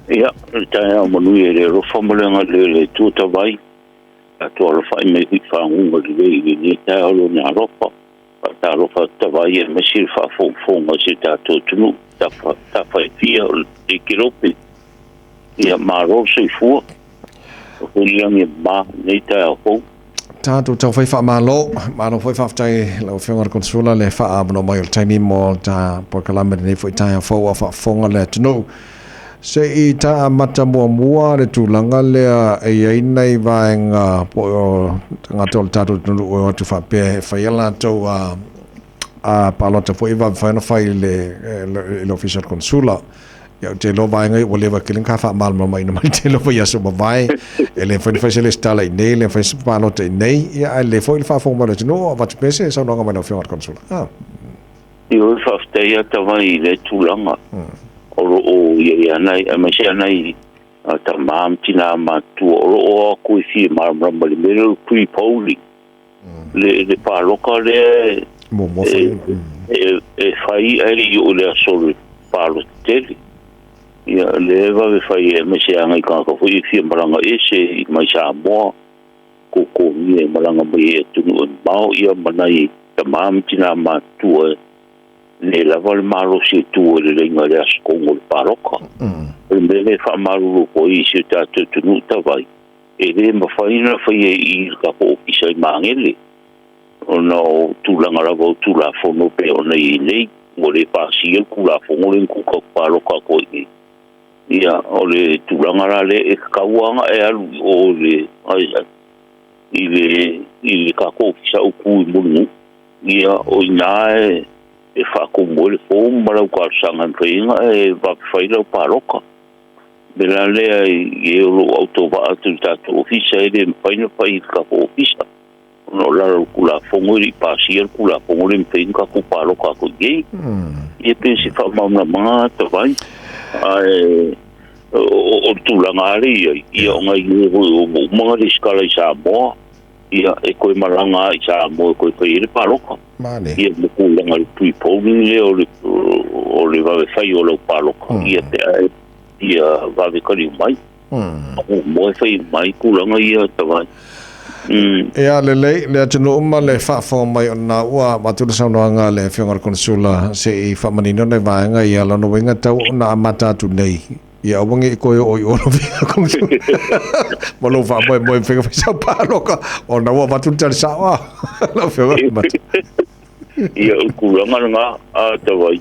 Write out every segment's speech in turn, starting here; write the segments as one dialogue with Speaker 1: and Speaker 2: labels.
Speaker 1: Ia, le taeao manuia i le alofa ma le agalelei o le Atua Tavai, tatou alafai mai foi i faguga lelei i lenei taeao i Lona alofa. Faatalofa atu Tavai aemaise le faafogafoga a si o tatou atunuu, tafaifia o le Kelope. Ia, malo le soifua. Ia foi le lagi e mama i lenei taeao fou.
Speaker 2: Tatou taufai faamalo, malo foi faafetai lau Afioga i le Konesula le faaavanoa mai o le taimi mo ta polokalame i lenei foi taeao fou a o faafofoga le atunuu. Se i ta amata muamua le tulaga lea e i ai nai vaega po o tagata o le tatou atunuu e o atu faapea e fai a latou a palota foi e vave fai ona fai i le Ofisa o le Konesula. Ia, ou te iloa vaega ia ua leva tele ona ta faamalamalamaina mai le tele o vaiaso ua mavae. E le mafai ona fai se resitala i inei, e le mafai se palota i inei. Ia, ae lelei foi le faafofoga mai o le atunuu o avatu pea se saunoaga mai lau Afioga i le Konesula. Ah.
Speaker 1: Ioe, faafetai lava Tavai i lea tulaga. O lo o i ai lava nai, aemaise lava nai tama ma tina matutua o lo o o atu e fia malamalama i le mea lea o le pre-polling. Le palota lea e fai ae le i oo i le aso o le palota tele. Ia, lea e vave fai ai, aemaise lava nai tagata foi e fia malaga ese mai Samoa, totogia e malaga mai i atunuu e mamao, ia ma nai tama ma tina matutua e le lava le malosi e tu ai i le laina i le aso tonu o le palota. O le mea lea e faamalulu atu ai i si o tatou atunuu Tavai, e le mafai ona faia i le tatou ofisa i Magele ona o tulaga lava o Tulafono pei ona i ai nei, ua le pasia le Tulafono lea na tuu tatou palota atu ai nei. Ia, o le tulaga la lea e tatau lava ona e alu i o i le i le tatou ofisa autu i Mulinuu, ia o i ina e faatumu ai le form ma lau talosaga e mafai ai ona e vave fai lau palota. O le mea la lea i e o lo o autovaa atu i le tatou ofisa, e le mafai ona fai i le tatou ofisa ona o lalo o le Tulafono e le i pasia le Tulafono lea e mafai ona tatou palota atu i ai. Ia pei o se faamalamalamaga Tavai, ae o le tulaga lava lea e i ai, ia o nai e foi ua uma ona resitala i Samoa, ia e toe malaga lava i Samoa e toe fai ai le palota. Ia ma tulaga i le pre-polling lea o le vave fai o lau palota, ia pe a e ia vave taliu mai. Mo e fai mai tulaga ia Tavai.
Speaker 2: Ia lelei le atunuu ma le faafofoga mai ona ua avatu le saunoaga a le Afioga i le Konesula se i faamanino nai vaega ia. Lona uiga tau ona amata atu nei, ia aua ne i toe oo i o lau Afioga Konesula ma lou faamoemoe e mafai ona fai sau palota ona ua avatu le tali sao a lau Afioga.
Speaker 1: Ia, o le tulaga lena a Tavai.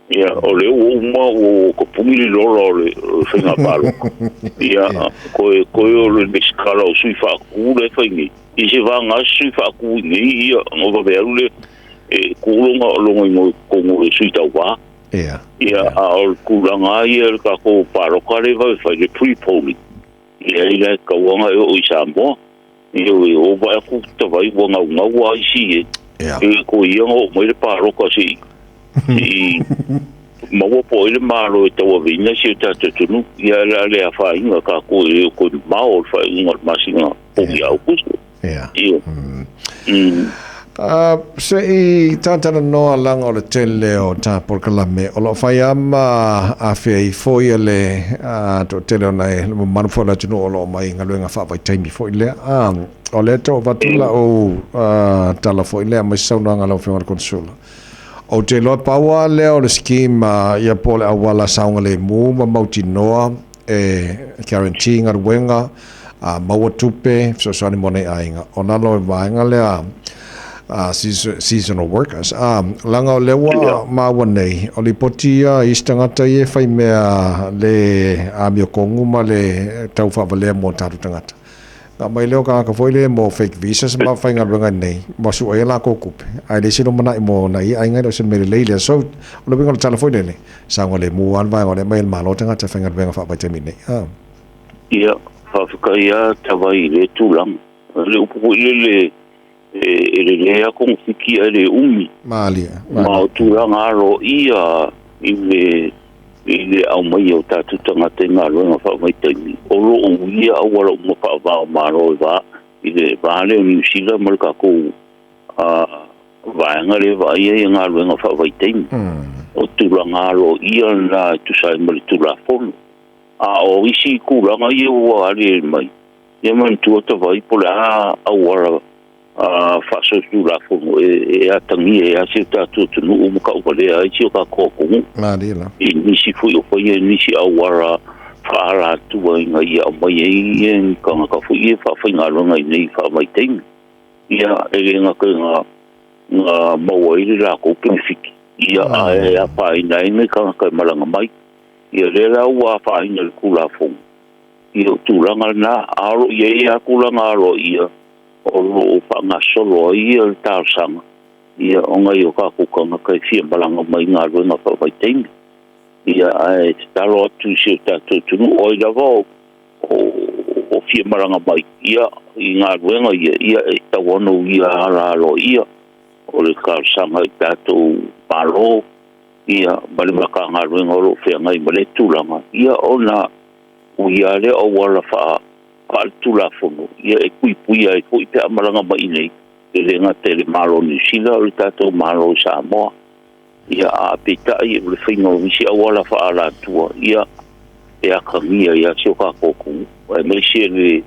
Speaker 1: Ia, o lea ua uma ua tapuni le lola o le faiga palota. Ia, koe o le resitala o sui faatu lea e fai nei. I se vagana se sui faatu i nei, ia, ona vave alu lea e tu lona igoa i totonu o le sui tauva. Ia, a o le tulaga lava ia i le tatou palota lea e vave fai, le pre-polling, ia e le tatau lava ona e oo i Samoa. Ia, e o vaai atu Tavai ua naunau lava isi e toe ia ona oo mai le palota se i maua po o ai le Malo e tauaveina si o tatou atunuu. Ia, o le a le afaina tatou e le o toe mamao le faaiuga o le masina fou ia Aokuso. Ia.
Speaker 2: Se i talatalanoa leaga o le tele o ta polokalame o lo o fai lava ma afea ifo ia le toatele o nai le mamalu foi o le atunuu o lo o mai i galuega faavaitaimi foi lea. O lea tau avatu lau tala foi lea aemaise saunoaga a lau Afioga i le Konesula. Ou te iloa pau lava lea o le scheme ia po o le auala saogalemu ma mautinoa e guarantee galuega, a maua tupe, fesoasoani mo nai aiga, o lalo o le vaega lea seasonal workers. Leaga o lea ua maua nei, o lipoti ia a isi tagata ia e fai mea le amiotonu ma le tau faavalea mo tatou tagata. Na aumai lea o tagata foi lea mo fake visas ma faigaluega nei, ma sue ai a latou tupe, ae leai se lumanai mo nai aiga, e le o se mea lelei lea. So, o le uiga o le tala foi lele, saogalemu lava le vaega o lea e aumai e le Malo tagata e faigaluega faavaitaimi nei.
Speaker 1: Ia, faafetai lava Tavai i lea tulaga. O le upu foi lele, e lelei lava togafiti ae le umi.
Speaker 2: Malie.
Speaker 1: Ma o tulaga aloaia i le i le aumaia o tatou tagata i galuega faavaitaimi, o lo o uia auala uma faava o Malo i va i le va lea o Niu Sila ma le tatou vaega lea e vaaia ia galuega faavaitaimi. O tulaga aloaia lena e tusa ai ma le Tulafono. A o isi kulaga ia ua ali mai, ia manatua tavai po o le a auala faasolitulafono e atagia ai si o tatou atunuu ma tauvalea ai si o tatou atunuu. I nisi foi o faia nisi auala faaalatua ina ia aumai ai ni tagata foi ia faafaigaluega i inei faavaitaimi. Ia e le gata ina maua ai le latou penefiti, ia ae afaina ai nai tagata e malaga mai. Ia lea la ua afaina i le Tulafono, ia o tulaga lena, a o lo o i ai lava tulaga aloaia o lo o faagasolo ai le talosaga, ia ona i o tatou tagata e fia malaga mai i galuega faavaitaimi. Ia ae tatalo atu i si o tatou atunuu, o ai lava o fia malaga mai ia i galuega ia, ia e tatau ona uia ala aloaia o le talosaga i tatou Malo, ia ma le Matagaluega o lo o feagai ma lea tulaga, ia ona uia lea o auala faaletulafono, ia e puipuia ai foi pe a malaga mai i inei, e le gata i le Malo o Niu Sila, o le tatou Malo i Samoa. Ia a peitai o le faiga o nisi auala faaalatua, ia e atagia ai si o tatou atunuu, aemaise le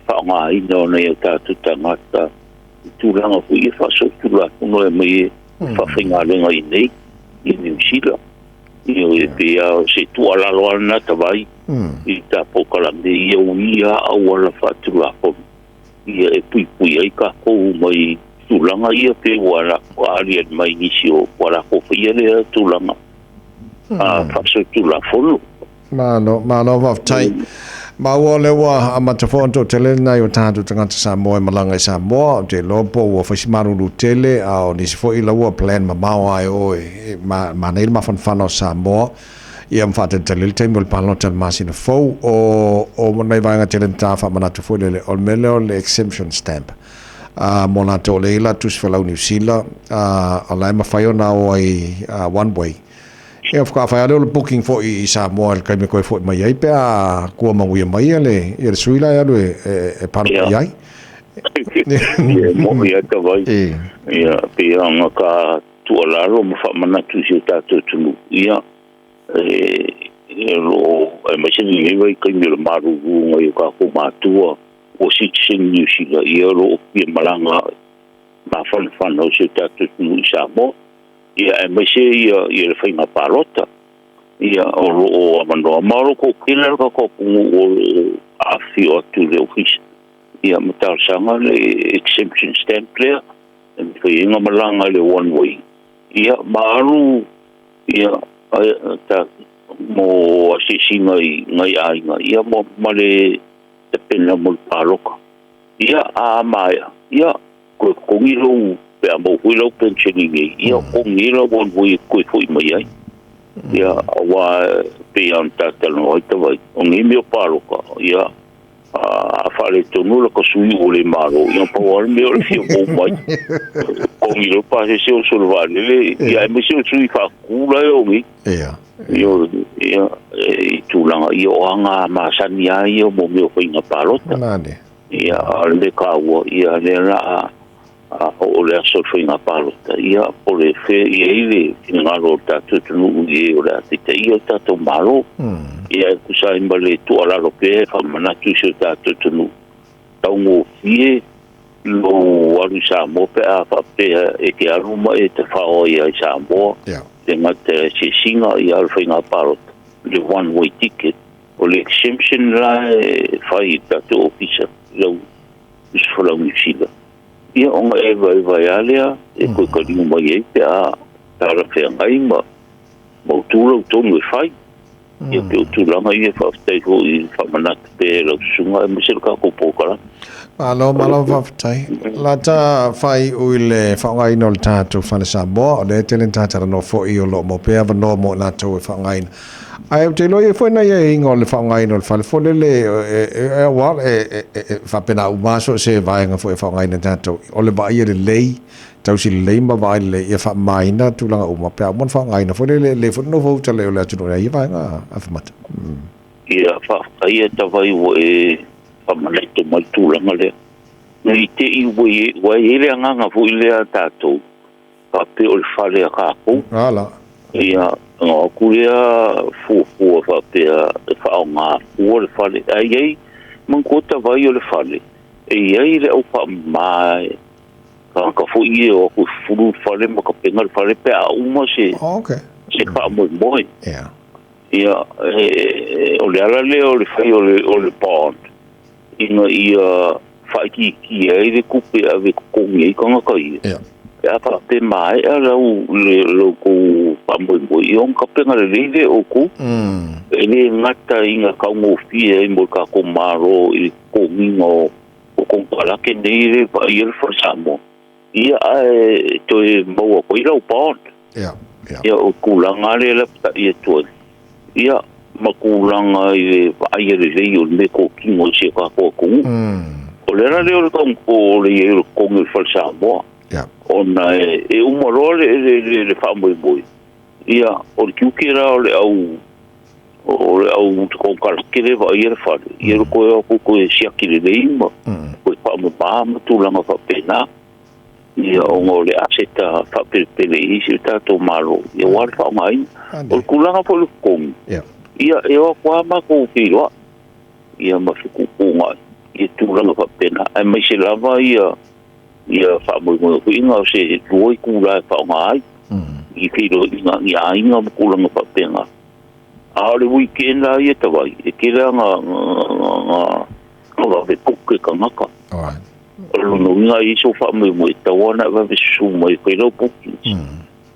Speaker 1: faaaogaina o nai o tatou tagata i tulaga foi ia faasolitulafono e aumai e faafaigaluega i inei i Niu Sila. Ia e pei lava o se tuualalo lava lena tavai i ta polokalame, ia uia auala faatulafono ia e puipui ai tatou mai tulaga ia pe ua aliali mai nisi o ua latou faia lea tulaga faasolitulafono.
Speaker 2: Malo, malo faafetai. Maua le ua amata foi ona toatele nai o tatou tagata Samoa e malaga i Samoa, ou te iloa po ua fai si malulu tele, a o nisi foi la ua plan mamao lava e o e manaia le mafanafana o Samoa, ia ma faatalitali ai le taimi o le palota i le masina fou. O nai vaega tele na ta faamanatu foi lele, o le mea lea o le exemption stamp. Mo latou o lea e i ai latou tusi falau Niu Sila, o la e mafai ona o ai one way. Ia faatoa fai lava lea o le booking foi i Samoa i le taimi e toe foi mai ai pe a tua manuia mai le sui la e alu e palota i ai.
Speaker 1: Ia moni lava tavai. Ia pei ona ta tuualalo ma faamanatu i si o tatou atunuu, ia e lo o aemaise lenei vaitaimi o le malulu nai o tatou matua ua sitiseni Niu Sila, ia o lo o fia malaga mafanafana o si o tatou atunuu i Samoa. Ia aemaise ia le faiga palota, ia o lo o avanoa ma o lo o toatele le tatou atunuu o lo o afifio atu i le ofisa, ia ma talosaga le exemption stamp lea e mafai ai ona malaga i le one way, ia ma alu ia mo asiasiga i nai aiga, ia ma le tapena mo le palota. Ia a maea, ia toe totogi lou pe a maua foi lau pension i inei, ia totogi ai lau one way e toe foi mai ai. Ia aua pei ona talanoa ai tavai, o nei mea o palota, ia a faaletonu la ka sui ua le malo, ia pau lava le mea o le fia mou mai. Totogi loa pasese o le vaalele, ia aemaise o sui faatutu la e o nei. Ia i tulaga ia o aga masani lava ia mo mea o faiga palota. Ia a o le mea taua, ia lea la a oo le aso o le faiga palota, ia po o le fea i ai le finagalo o le tatou atunuu i e o le a taitaia o tatou Malo. Ia e tusa ai ma le tuualalo pea e faamanatu i si o tatou atunuu, taugofie lou alu i Samoa pe a faapea e te alu ma e tafao ai i Samoa. Le gata i asiasiga ia o le faiga palota, le one way ticket, o le exemption la e fai i le tatou ofisa lau tusi falau Niu Sila. Ia ona e vaevae lava lea e toe taliu mai ai pe a talafeagai ma mautu lau tonu e fai. Ia pei o tulaga ia, faafetai foi i le faamanatu pea e lau susuga aemaise le tatou polokalame.
Speaker 2: Malo, malo faafetai. La ta faaiu i le faaaogaina o le tatou fale Samoa, o lea e tele na talanoa foi o lo o maua pea avanoa mo i latou e faaaogaina. Ae ou te iloa i ai foi nai aiaiga o le faaaogaina o le fale foi lele, aua e faapena uma lava so o se vaega foi e faaaogaina e tatou, o le vaaia lelei, tausi lelei ma vaai lelei ia faamamaina tulaga uma pe a uma ona faaaogaina foi lele, e lelei foi le nofo uta o le atunuu i ia vaega Afamata.
Speaker 1: Ia faafetai e tavai ua e faamanatu mai le tulaga lea. Nei te i ua i ai le agaga foi lea tatou faapea o le fale a tatou.
Speaker 2: Ala.
Speaker 1: Ia Ona o atu lea fuafua faapea e faaaoga fua le fale. Ae i ai, manatua tavai o le fale, e i ai le au faamama e tagata foi ia e o atu e fufulu le fale ma tapena le fale pe a uma se se faamoemoe. Ia, o le ala lea o le fai o le bond, ina ia faaitiitia ai le tupe e ave e totogi ai tagata ia. Pe a faapea e maea lau tou faamoemoe, ia ona tapena lelei lea e outou. E le gata ina taugofie ai mo le tatou Malo i le totogiina o konekarate nei e vaaia le Fale Samoa, ia ae toe maua atu ai lau bond. Ia o tulaga lea e lapatai atu ai, ia ma tulaga i le vaaia lelei o le mea totino i si o tatou atunuu. O le ala lea o le o le i ai o le totogi o le Fale Samoa, ona e uma loa le faamoemoe, ia o le tiute la o le au konekarate lea e vaaia le fale, ia le toe o atu toe siaki lelei ma toe faamama ma tulaga faapena. Ia ona o le aseta faapelepele i si o tatou Malo, ia aua le faaaogaina. O le tulaga foi o le totogi, ia e o atu lava matou feiloai, ia ma fetuutuunai, ia tulaga faapena. Aemaise lava ia faamoemoe foi na o se 2 itula e faaaoga ai i feiloaiga i aiga ma tulaga faapena. A o le weekend la ia tavai, e tele lava na vave puke tagata. O lona uiga e i ai sou faamoemoe e tatau lava ona e vave susu mai e fai lau bookings.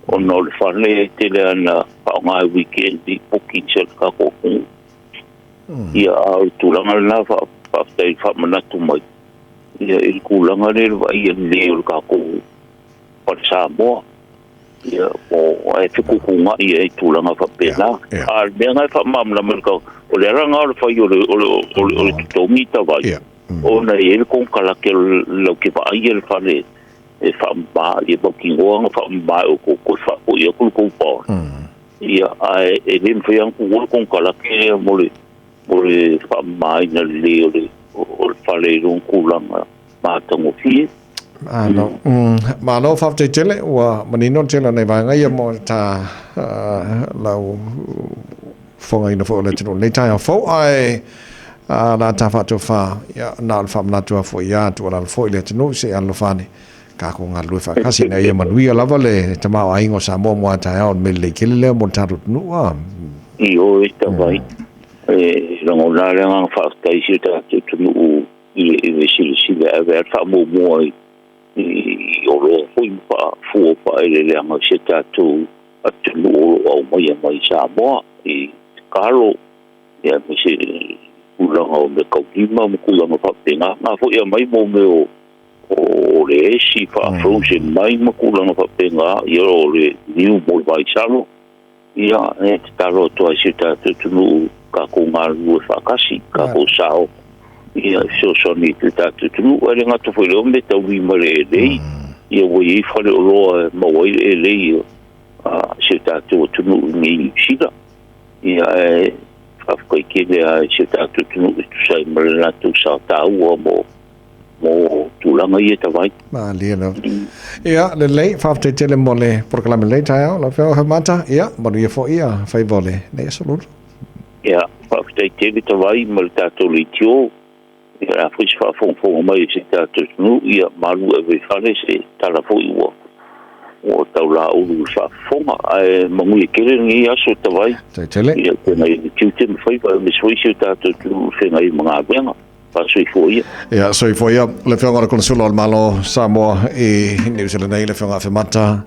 Speaker 1: Ona o le fale e tele lava na faaaoga e weekend i bookings a le tatou atunuu. Ia a o le tulaga lena faafetai i le faamanatu mai, ia i le tulaga lea i le vaaia lelei o le tatou Fale Samoa. Ia o ae fetuutuunai ai i tulaga faapena. A o le mea lena e faamalamalama i le tau, o le ala lena o le fai o le totogi tavai, ona e i ai le konekarate lau te vaaia le fale e faamama, ia mautinoa ona faamama e outou toe faafoi atu le tou bond. Ia ae e le mafai ona tuua le konekarate lea mo le faamamaina lelei o le fale i lona tulaga matagofie.
Speaker 2: Malo, malo faafetai tele, ua manino le tele o nai vaega ia mo ta lau fofogaina foi o le atunuu i lenei taeao fou, ae la ta faatofa, ia na o le faamanatu lava foi ia tuualalo foi i le atunuu se i alolofa ane tatou galulue faatasi ina ia manuia lava le tamaoaiga o Samoa mo a taeao, o le mea lelei tele lea mo le tatou atunuu.
Speaker 1: Ioe tavai, e lagona le agaga faafetai i si o tatou atunuu i le silasila e ave ai le faamuamua i oloa foi ma faafua faaeleeleaga i si o tatou atunuu o lo o aumaia mai Samoa i talo, ia aemaise tulaga o mea taulima ma tulaga faapena. Na foi aumai mo mea o le esi faa-frozen mai ma tulaga faapena, ia o le niu mo le vaisalo. Ia e tatalo atu ai i si o tatou atunuu, tatou galulue faatasi, tatou sao, ia e fesoasoani i le tatou atunuu. Ae le gata foi i lea o mea taulima i le elei, ia ua i ai faleoloa e maua ai le elei a si o tatou atunuu i nei Niu Sila. Ia ae faafetai tele lava i si o tatou atunuu e tusa ai ma le latou sao taua mo tulaga ia tavai.
Speaker 2: Malie lava. Ia, lelei, faafetai tele mo le polokalame lenei taeao, lau Afioga Afemata, ia, manuia foi ia faiva o lenei aso Lulu.
Speaker 1: Ia, faafetai tele tavai ma le tatou leitio, ia a foi se faafogafoga mai i si o tatou atunuu, ia malu ave i fale se tala foi ua taulaulu i le faafofoga, ae manuia tele lenei aso tavai.
Speaker 2: Faafetai tele.
Speaker 1: Ia, feagai ma tiute ma faiva, aemaise foi si o tatou atunuu feagai ma galuega. Soifua ia.
Speaker 2: Ia, soifua ia. Le Afioga i le Konesula o le Malo Samoa i Niu Sila nei, le Afioga Afemata.